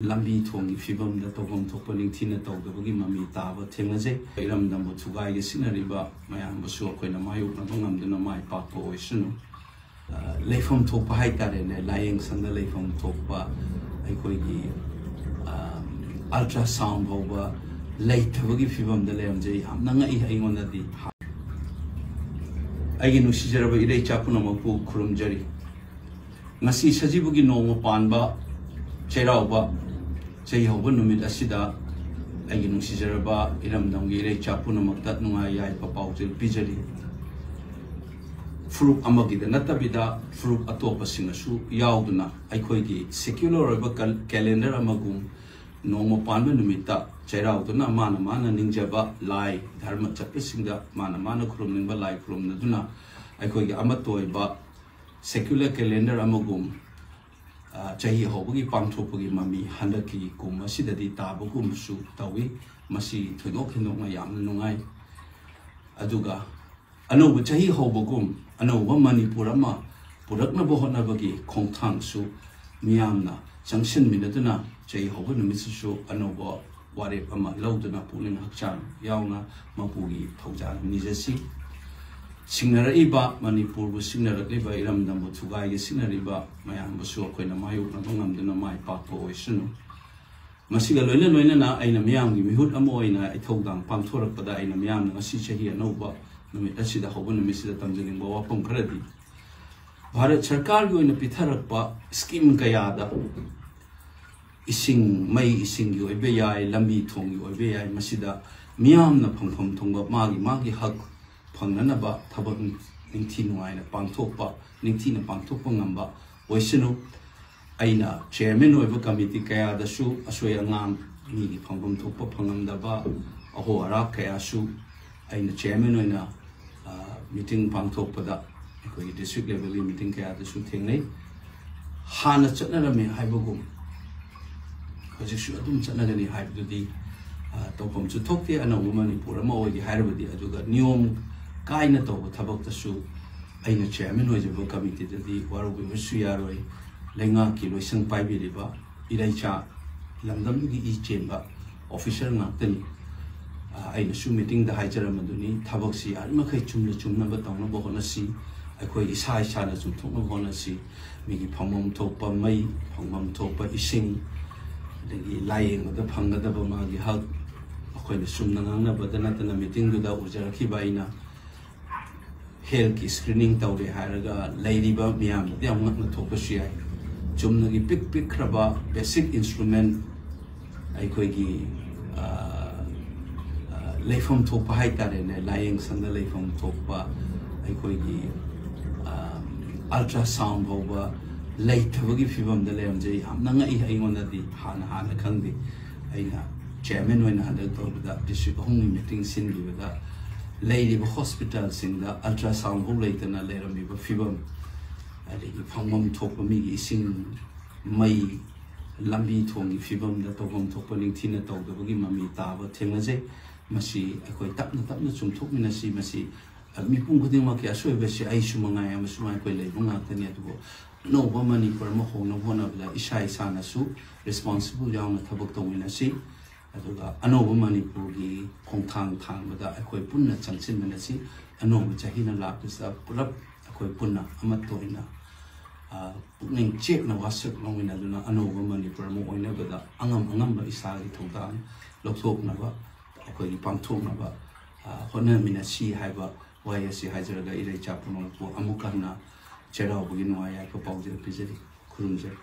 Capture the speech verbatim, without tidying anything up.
ꯂꯝꯕꯤ ꯊꯣꯡꯒꯤ ꯐꯤꯕꯝꯗ ꯇꯧꯐꯝ ꯊꯣꯛꯄ ꯅꯤꯡꯊꯤꯅ ꯇꯧꯗꯕꯒꯤ ꯃꯃꯤ ꯇꯥꯕ ꯊꯦꯡꯅꯖꯩ꯫ ꯏꯔꯝꯗꯝꯕꯨ ꯊꯨꯒꯥꯏꯒꯦ ꯁꯤꯟꯅꯔꯤꯕ ꯃꯌꯥꯝꯕꯨꯁꯨ ꯑꯩꯈꯣꯏꯅ ꯃꯥꯌꯣꯛꯅꯕ ꯉꯝꯗꯨꯅ ꯃꯥꯏ ꯄꯥꯛꯄ ꯑꯣꯏꯁꯅꯨ꯫ ꯑ, ꯂꯩꯐꯝ ꯊꯣꯛꯄ ꯍꯥꯏꯇꯥꯔꯦꯅꯦ, ꯂꯥꯏꯌꯦꯡ ꯁꯪꯗ ꯂꯩꯐꯝ ꯊꯣꯛꯄ ꯑꯩꯈꯣꯏꯒꯤ, ꯑ, ultrasound ꯐꯥꯎꯕ ꯂꯩꯇꯕꯒꯤ ꯐꯤꯕꯝꯗ ꯂꯩꯔꯝꯖꯩ꯫ ꯌꯥꯝꯅ ꯉꯛꯏ ꯑꯩꯉꯣꯟꯗꯗꯤ꯫ ꯑꯩꯒꯤ ꯅꯨꯡꯁꯤꯖꯔꯕ ꯏꯔꯩꯆꯥ ꯄꯨꯝꯅꯃꯛꯄꯨ ꯈꯨꯔꯨꯝꯖꯔꯤ꯫ ꯉꯁꯤ ꯁꯖꯤꯕꯨꯒꯤ ꯅꯣꯡꯃ ꯄꯥꯟꯕ ꯆꯩꯔꯥꯎꯕ ꯆꯍꯤ ꯍꯧꯕ ꯅꯨꯃꯤꯠ ꯑꯁꯤꯗ ꯑꯩꯒꯤ ꯅꯨꯡꯁꯤꯖꯔꯕ ꯏꯔꯝꯗꯝꯒꯤ ꯏꯔꯩꯆꯥ ꯄꯨꯝꯅꯃꯛꯇ ꯅꯨꯡꯉꯥꯏ ꯌꯥꯏꯐ ꯄꯥꯎꯖꯦꯜ ꯄꯤꯖꯔꯤ꯫ ꯐꯨꯔꯨꯞ ꯑꯃꯒꯤꯗ ꯅꯠꯇꯕꯤꯗ ꯐꯨꯔꯨꯞ ꯑꯇꯣꯞꯄꯁꯤꯡꯅꯁꯨ ꯌꯥꯎꯗꯨꯅ ꯑꯩꯈꯣꯏꯒꯤ secular ꯑꯣꯏꯕ ꯀꯜ-, calendar ꯑꯃꯒꯨꯝ ꯅꯣꯡꯃ ꯄꯥꯟꯕ ꯅꯨꯃꯤꯠꯇ ꯆꯩꯔꯥꯎꯗꯨꯅ ꯃꯥꯅ ꯃꯥꯅ ꯅꯤꯡꯖꯕ ꯂꯥꯏ, ꯙꯔꯃ ꯆꯠꯄꯁꯤꯡꯗ ꯃꯥꯅ ꯃꯥꯅ ꯈꯨꯔꯨꯝꯅꯤꯡꯕ ꯂꯥꯏ ꯈꯨꯔꯨꯝꯅꯗꯨꯅ ꯑꯩꯈꯣꯏꯒꯤ ꯑꯃꯠꯇ ꯑꯣꯏꯕ secular calendar ꯑꯃꯒꯨꯝ, ꯑ, ꯆꯍꯤ ꯍꯧꯕꯒꯤ ꯄꯥꯡꯊꯣꯛꯄꯒꯤ ꯃꯃꯤ ꯍꯟꯗꯛꯀꯤ ꯀꯨꯝ ꯑꯁꯤꯗꯗꯤ ꯇꯥꯕꯒꯨꯝꯁꯨ ꯇꯧꯏ꯫ ꯃꯁꯤ ꯊꯣꯏꯗꯣꯛ ꯍꯦꯟꯗꯣꯛꯅ ꯌꯥꯝꯅ ꯅꯨꯡꯉꯥꯏ꯫ ꯑꯗꯨꯒ ꯑꯅꯧꯕ ꯆꯍꯤ ꯍꯧꯕꯒꯨꯝ ꯑꯅꯧꯕ ꯃꯅꯤꯄꯨꯔ ꯑꯃ ꯄꯨꯔꯛꯅꯕ ꯍꯣꯠꯅꯕꯒꯤ ꯈꯣꯡꯊꯥꯡꯁꯨ ꯃꯤꯌꯥꯝꯅ ꯆꯪꯁꯤꯟꯃꯤꯟꯅꯗꯨꯅ ꯆꯍꯤ ꯍꯧꯕ ꯅꯨꯃꯤꯠꯁꯤꯁꯨ ꯑꯅꯧꯕ ꯋꯥꯔꯦꯞ ꯑꯃ ꯂꯧꯗꯨꯅ ꯄꯨꯛꯅꯤꯡ ꯍꯛꯆꯥꯡ ꯌꯥꯎꯅ ꯃꯄꯨꯒꯤ ꯊꯧꯖꯥꯜ ꯅꯤꯖꯁꯤ꯫ ꯁꯤꯡꯅꯔꯛꯏꯕ, ꯃꯅꯤꯄꯨꯔꯕꯨ ꯁꯤꯡꯅꯔꯛꯂꯤꯕ, ꯏꯔꯝꯗꯝꯕꯨ ꯊꯨꯒꯥꯏꯒꯦ ꯁꯤꯡꯅꯔꯤꯕ ꯃꯌꯥꯝꯕꯨꯁꯨ ꯑꯩꯈꯣꯏꯅ ꯃꯥꯌꯣꯛꯅꯕ ꯉꯝꯗꯨꯅ ꯃꯥꯏ ꯄꯥꯛꯄ ꯑꯣꯏꯁꯅꯨ꯫ ꯃꯁꯤꯒ ꯂꯣꯏꯅ ꯂꯣꯏꯅꯅ ꯑꯩꯅ ꯃꯤꯌꯥꯝꯒꯤ ꯃꯤꯍꯨꯠ ꯑꯃ ꯑꯣꯏꯅ ꯏꯊꯧꯗꯥꯡ ꯄꯥꯡꯊꯣꯔꯛꯄꯗ ꯑꯩꯅ ꯃꯤꯌꯥꯝꯅ ꯉꯁꯤ ꯆꯍꯤ ꯑꯅꯧꯕ ꯅꯨꯃꯤꯠ ꯑꯁꯤꯗ, ꯍꯧꯕ ꯅꯨꯃꯤꯠꯁꯤꯗ ꯇꯝꯖꯅꯤꯡꯕ ꯋꯥꯐꯝ ꯈꯔꯗꯤ, ꯚꯥꯔꯠ ꯁꯔꯀꯥꯔꯒꯤ ꯑꯣꯏꯅ ꯄꯤꯊꯔꯛꯄ scheme ꯀꯌꯥꯗ ꯏꯁꯤꯡ, ꯃꯩ ꯏꯁꯤꯡꯒꯤ ꯑꯣꯏꯕ ꯌꯥꯏ, ꯂꯝꯕꯤ ꯊꯣꯡꯒꯤ ꯑꯣꯏꯕ ꯌꯥꯏ, ꯃꯁꯤꯗ ꯃꯤꯌꯥꯝꯅ ꯐꯪꯐꯝ ꯊꯣꯡꯕ ꯃꯥꯒꯤ ꯃꯥꯒꯤ ꯍꯛ ꯐꯪꯅꯅꯕ ꯊꯕꯛ ꯅꯤꯡꯊꯤ ꯅꯨꯡꯉꯥꯏꯅ ꯄꯥꯡꯊꯣꯛꯄ, ꯅꯤꯡꯊꯤꯅ ꯄꯥꯡꯊꯣꯛꯄ ꯉꯝꯕ ꯑꯣꯏꯁꯅꯨ꯫ ꯑꯩꯅ chairman ꯑꯣꯏꯕ committee ꯀꯌꯥꯗꯁꯨ ꯑꯁꯣꯏ ꯑꯉꯥꯝ, ꯃꯤꯒꯤ ꯐꯪꯐꯝ ꯊꯣꯛꯄ ꯐꯪꯉꯝꯗꯕ ꯑꯍꯣ ꯑꯔꯥꯛ ꯀꯌꯥꯁꯨ ꯑꯩꯅ chairman ꯑꯣꯏꯅ, ꯑ, meeting ꯄꯥꯡꯊꯣꯛꯄꯗ, ꯑꯩꯈꯣꯏꯒꯤ district levelꯒꯤ meeting ꯀꯌꯥꯗꯁꯨ ꯊꯦꯡꯅꯩ꯫ ꯍꯥꯟꯅ ꯆꯠꯅꯔꯝꯃꯦ ꯍꯥꯏꯕꯒꯨꯝ ꯍꯧꯖꯤꯛꯁꯨ ꯑꯗꯨꯝ ꯆꯠꯅꯒꯅꯤ ꯍꯥꯏꯕꯗꯨꯗꯤ, ꯑ, ꯇꯧꯐꯝꯁꯨ ꯊꯣꯛꯇꯦ꯫ ꯑꯅꯧꯕ ꯃꯅꯤꯄꯨꯔ ꯑꯃ ꯑꯣꯏꯒꯦ ꯍꯥꯏꯔꯕꯗꯤ, ꯑꯗꯨꯒ ꯅꯤꯌꯣꯝ ꯀꯥꯏꯅ ꯇꯧꯕ ꯊꯕꯛꯇꯁꯨ ꯑꯩꯅ chairman ꯑꯣꯏꯖꯕ committeeꯗꯗꯤ ꯋꯥꯔꯧꯕꯤꯕꯁꯨ ꯌꯥꯔꯣꯏ꯫ ꯂꯩꯉꯥꯛꯀꯤ ꯂꯣꯏꯁꯪ ꯄꯥꯏꯕꯤꯔꯤꯕ ꯏꯔꯩꯆꯥ ꯂꯝꯗꯝꯗꯨꯒꯤ ꯏ ꯆꯦꯟꯕ ꯑꯣꯐꯤꯁꯔ ꯉꯥꯛꯇꯅꯤ꯫ ꯑ, ꯑꯩꯅꯁꯨ ꯃꯤꯇꯤꯡꯗ ꯍꯥꯏꯖꯔꯝꯕꯗꯨꯅꯤ, ꯊꯕꯛꯁꯤ ꯌꯥꯔꯤꯃꯈꯩ ꯆꯨꯝꯅ ꯆꯨꯝꯅꯕ ꯇꯧꯅꯕ ꯍꯣꯠꯅꯁꯤ꯫ ꯑꯩꯈꯣꯏ ꯏꯁꯥ ꯏꯁꯥꯅ ꯆꯨꯝꯊꯣꯛꯅꯕ ꯍꯣꯠꯅꯁꯤ꯫ ꯃꯤꯒꯤ ꯐꯪꯐꯝ ꯊꯣꯛꯄ ꯃꯩ, ꯐꯪꯐꯝ ꯊꯣꯛꯄ ꯏꯁꯤꯡ, ꯑꯗꯒꯤ ꯂꯥꯏꯌꯦꯡꯕꯗ ꯐꯪꯒꯗꯕ ꯃꯥꯒꯤ ꯍꯛ, ꯑꯩꯈꯣꯏꯅ ꯆꯨꯝꯅ ꯉꯥꯡꯅꯕꯗ ꯅꯠꯇꯅ ꯃꯤꯇꯤꯡꯗꯨꯗ ꯎꯖꯔꯛꯈꯤꯕ ꯑꯩꯅ ꯍꯦꯜꯊꯀꯤ ꯁ꯭ꯀ꯭ꯔꯤꯅꯤꯡ ꯇꯧꯔꯦ ꯍꯥꯏꯔꯒ ꯂꯩꯔꯤꯕ ꯃꯤꯌꯥꯝꯗꯗꯤ ꯌꯥꯝ ꯉꯛꯅ ꯊꯣꯛꯄꯁꯨ ꯌꯥꯏ꯫ ꯆꯨꯝꯅꯒꯤ ꯄꯤꯛ ꯄꯤꯛꯈ꯭ꯔꯕ ꯕꯦꯁꯤꯛ ꯏꯟꯁꯇ꯭ꯔꯨꯃꯦꯟ, ꯑꯩꯈꯣꯏꯒꯤ, ꯑ, ꯑ, ꯂꯩꯐꯝ ꯊꯣꯛꯄ ꯍꯥꯏ ꯇꯥꯔꯦꯅꯦ, ꯂꯥꯏꯌꯦꯡ ꯁꯪꯗ ꯂꯩꯐꯝ ꯊꯣꯛꯄ ꯑꯩꯈꯣꯏꯒꯤ, ꯑ, ꯑꯜꯇ꯭ꯔꯥꯁꯥꯎꯟ ꯐꯥꯎꯕ ꯂꯩꯇꯕꯒꯤ ꯐꯤꯕꯝꯗ ꯂꯩꯔꯝꯖꯩ꯫ ꯌꯥꯝꯅ ꯉꯛꯏ꯫ ꯑꯩꯉꯣꯟꯗꯗꯤ ꯍꯥꯟꯅ ꯍꯥꯟꯅ ꯈꯪꯗꯦ꯫ ꯑꯩꯅ ꯆꯤꯌꯔꯃꯦꯟ ꯑꯣꯏꯅ ꯍꯟꯗꯛ ꯇꯧꯕꯗ ꯗꯤꯁꯇ꯭ꯔꯤꯛ ꯑꯍꯨꯝꯒꯤ ꯃꯤꯇꯤꯡ ꯁꯤꯟꯈꯤꯕꯗ ꯂꯩꯔꯤꯕ ꯍꯣꯁꯄꯤꯇꯥꯜꯁꯤꯡꯗ ꯑꯜꯇ꯭ꯔꯥꯁꯥꯎꯟ ꯐꯥꯎ ꯂꯩꯇꯅ ꯂꯩꯔꯝꯃꯤꯕ ꯐꯤꯕꯝ, ꯑꯗꯒꯤ ꯐꯪꯐꯝ ꯊꯣꯛꯄ ꯃꯤꯒꯤ ꯏꯁꯤꯡ, ꯃꯩ, ꯂꯝꯕꯤ ꯊꯣꯡꯒꯤ ꯐꯤꯕꯝꯗ ꯇꯧꯐꯝ ꯊꯣꯛꯄ ꯅꯤꯡꯊꯤꯅ ꯇꯧꯗꯕꯒꯤ ꯃꯃꯤ ꯇꯥꯕ ꯊꯦꯡꯅꯖꯩ꯫ ꯃꯁꯤ ꯑꯩꯈꯣꯏ ꯇꯞꯅ ꯇꯞꯅ ꯆꯨꯝꯊꯣꯛꯃꯤꯟꯅꯁꯤ꯫ ꯃꯁꯤ ꯃꯤꯄꯨꯝ ꯈꯨꯗꯤꯡꯃꯛꯀꯤ ꯑꯁꯣꯏꯕꯁꯤ ꯑꯩꯁꯨ ꯃꯉꯥꯏ ꯑꯃꯁꯨ ꯑꯩꯈꯣꯏ ꯂꯩꯕ ꯉꯥꯛꯇꯅꯤ꯫ ꯑꯗꯨꯕꯨ ꯑꯅꯧꯕ ꯃꯅꯤꯄꯨꯔ ꯑꯃ ꯍꯣꯡꯅꯕ ꯍꯣꯠꯅꯕꯗ ꯏꯁꯥ ꯏꯁꯥꯅꯁꯨ ꯔꯦꯁꯄꯣꯟꯁꯤꯕꯜ ꯌꯥꯎꯅ ꯊꯕꯛ ꯇꯧꯃꯤꯟꯅꯁꯤ꯫ ꯑꯗꯨꯒ ꯑꯅꯧꯕ ꯃꯅꯤꯄꯨꯔꯒꯤ ꯈꯣꯡꯊꯥꯡ ꯊꯥꯡꯕꯗ ꯑꯩꯈꯣꯏ ꯄꯨꯟꯅ ꯆꯪꯁꯤꯟꯃꯤꯟꯅꯁꯤ꯫ ꯑꯅꯧꯕ ꯆꯍꯤꯅ ꯂꯥꯛꯄꯁꯤꯗ ꯄꯨꯂꯞ ꯑꯩꯈꯣꯏ ꯄꯨꯟꯅ ꯑꯃꯠꯇ ꯑꯣꯏꯅ, ꯑ, ꯄꯨꯛꯅꯤꯡ ꯆꯦꯠꯅ ꯋꯥꯁꯛ ꯂꯧꯃꯤꯟꯅꯗꯨꯅ ꯑꯅꯧꯕ ꯃꯅꯤꯄꯨꯔ ꯑꯃ ꯑꯣꯏꯅꯕꯗ ꯑꯉꯝ ꯑꯉꯝꯕ ꯏꯁꯥꯒꯤ ꯊꯧꯗꯥꯡ ꯂꯧꯊꯣꯛꯅꯕ, ꯑꯩꯈꯣꯏꯒꯤ ꯄꯥꯡꯊꯣꯛꯅꯕ, ꯑ, ꯍꯣꯠꯅꯃꯤꯟꯅꯁꯤ ꯍꯥꯏꯕ ꯋꯥꯍꯩ ꯑꯁꯤ ꯍꯥꯏꯖꯔꯒ ꯏꯔꯩꯆꯥ ꯄꯨꯝꯅꯃꯛꯄꯨ ꯑꯃꯨꯛ ꯍꯟꯅ ꯆꯩꯔꯥꯎꯕꯒꯤ ꯅꯨꯡꯉꯥꯏ ꯌꯥꯏꯐ ꯄꯥꯎꯖꯦꯜ ꯄꯤꯖꯔꯤ꯫ ꯈꯨꯔꯨꯝꯖꯔꯤ꯫